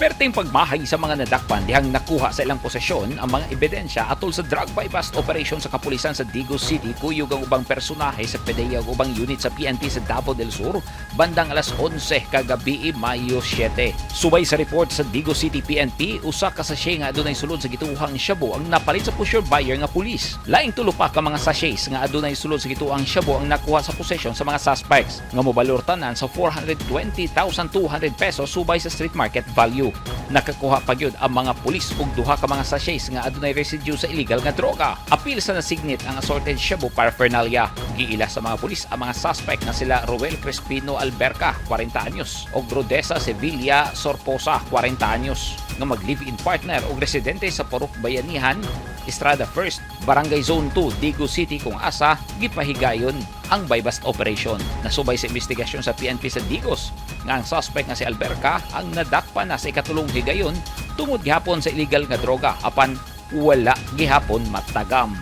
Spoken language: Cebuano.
Perting pagmahay sa mga nadakpan dihang nakuha sa ilang posesyon ang mga ebidensya atol sa drug buy bust operation sa kapulisan sa Digos City, kuyog ang ubang personahe sa PDEA ug ubang unit sa PNP sa Davao del Sur bandang alas 11 kagabi, Mayo 7. Subay sa report sa Digos City PNP, usa ka sachet nga adunay sulod sa gituohang shabu ang napalit sa pusher buyer nga pulis. Laing tulo pa ka mga sachets nga adunay sulod sa gituohang shabu ang nakuha sa posesyon sa mga suspects nga mobalor tanan sa 420,200 pesos subay sa street market value. Nakakuha pa gyud ang mga pulis og duha ka mga sachets nga adunay residue sa illegal nga droga. Apil sa nasignit ang assorted shabu paraphernalia. Giila sa mga pulis ang mga suspect nga sila Roel Crespino Alberca, 40 anyos, ug Rodesa Sevilla Sorposa, 40 anyos, nga mag-live-in partner og residente sa Purok Bayanihan, Estrada First, Barangay Zone 2, Digos City, kung asa gipahigayon ang buy-bust operation. Nasubay sa investigasyon sa PNP sa Digos nga ang suspect nga si Alberca ang nadakpan na sa ikatulong higayon tungod gihapon sa illegal nga droga, apan wala gihapon matagam.